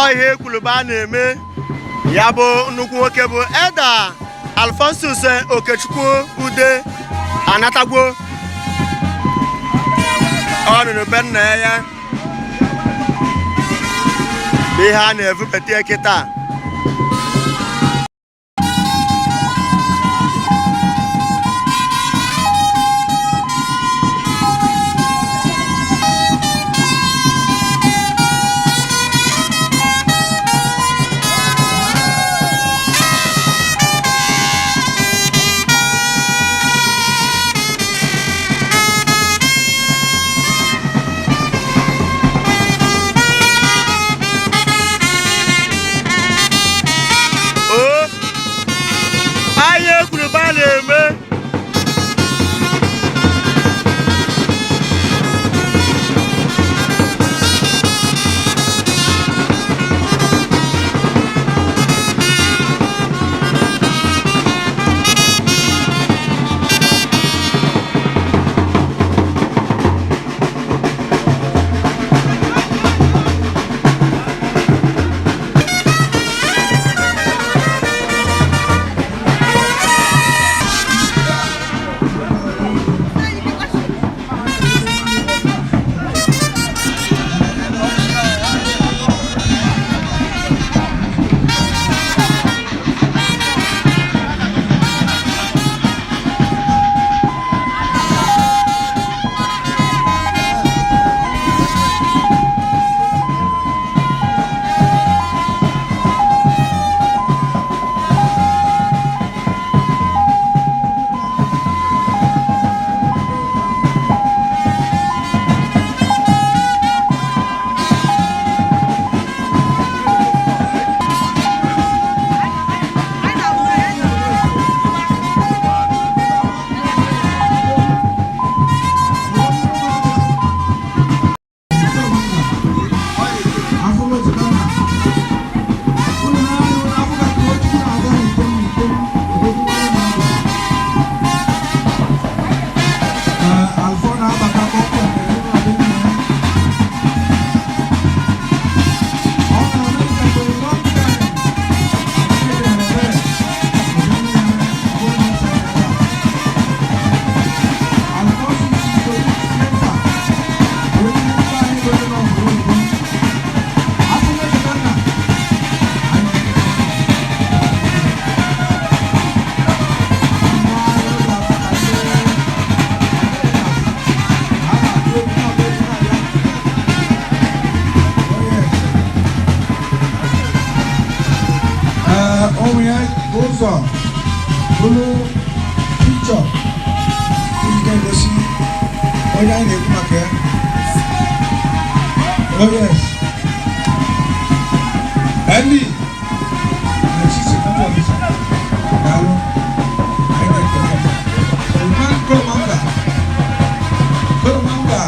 Ọ ihe ekwulube a na-eme ya bụ nnukwu nwoke bụ Elder Alphonsus Okechukwu Ude anatagwo. Ọ nụrụ be nna ya bụ ihe a na-evubata kịta. O anyị ekwuru ba na-eme. Ụmụ ya ụzọ bụrụ pikchọ iji ga-egosi onye anyị na-ekwu maka ya. Oh yes. Andy, na chief security officer. Daalụ. Anyị na-ekele. Usman Kolomanga. Kolomanga.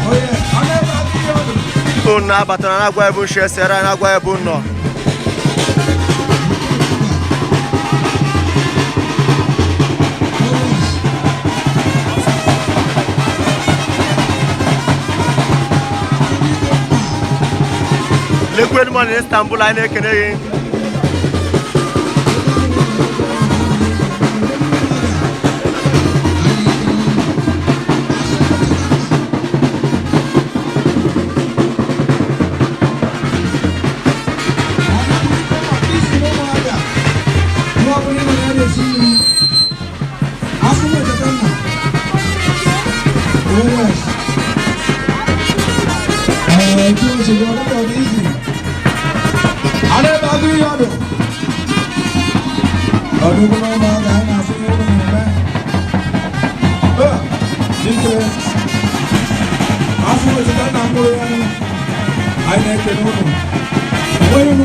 Oh yes. Ọ na-ebe adịghị ọdụ. Unu na-abatara na-agwa ebe uche esere, na-agwa ebe unu nọ. Oh yes. Liquid Money Istanbul, anyị na-ekene gị. Ọdún máa ga ẹ̀ náà fún yín ní ẹ̀ dike afọ echeta na mkpụrụ ya, anyị na-ekele ụnụ onweghị unu.